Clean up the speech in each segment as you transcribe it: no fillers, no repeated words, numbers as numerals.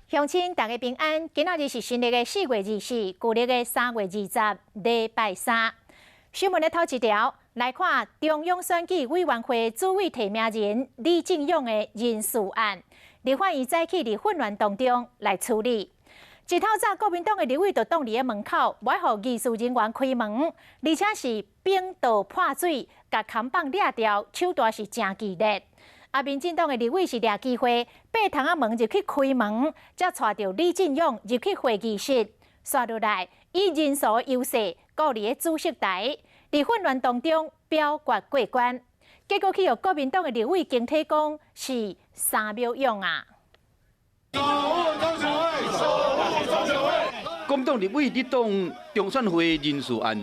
鄉親大家平安，今仔日是新曆的4月24，舊曆的3月20，禮拜三。新聞的頭一條來看中央選舉委員會主委提名人李進勇的人事案，立法院早起佇混亂當中來處理。一透早，國民黨的立委就擋佇咧門口，無愛予議事人員開門，而且是冰刀潑水，共看板掠掉，手段是誠激烈。啊，民進黨的立委是掠機會，爬窗仔門入去開門，才帶著李進勇入去會議室。紲落來以人數優勢，閣佇咧主席台，佇混亂當中表決過關。結果去予國民黨的立委警惕講是3秒勇啊！守護中選會，守護中選會。國民黨立委佇擋中選會人事案。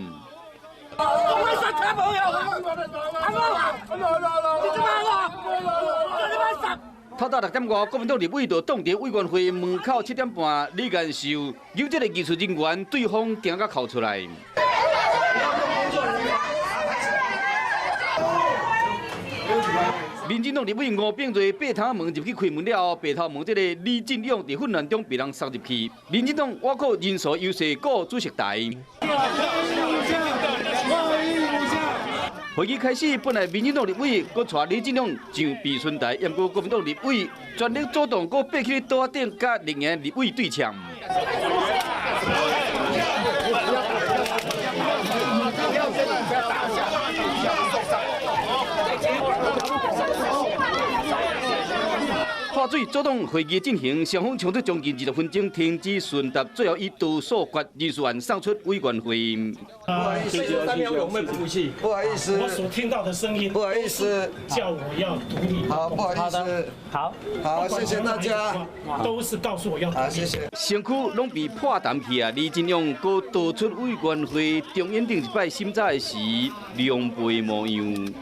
我會殺他朋友，你做乜啊？透早6點外，國民黨立委就擋佇委員會門口。7點半，李彥秀由這个技術人員對方驚甲哭出來。民進黨立委吳秉叡爬窗門入去開門了後，白頭門這个李進勇佇混亂中被人捒入去。民進黨倚靠人數優勢過主席台。會議開始，本來民進黨立委閣帶李進勇上備詢台，毋過國民黨立委全力阻擋，閣爬去桌仔頂，佮另一立委對嗆。潑水阻擋會議進行，雙方衝突將近20分鐘，停止順達，最後以多數決人事案送出委員會。不好意思，不好意思，我所聽到的聲音，不好意思，叫我要獨立。好，不好意思，好，好，謝謝大家，都是告訴我要獨立。謝謝。身軀攏被潑澹去啊！李進勇閣逃出委員會，中院頂一擺審查的時，狼狽模樣。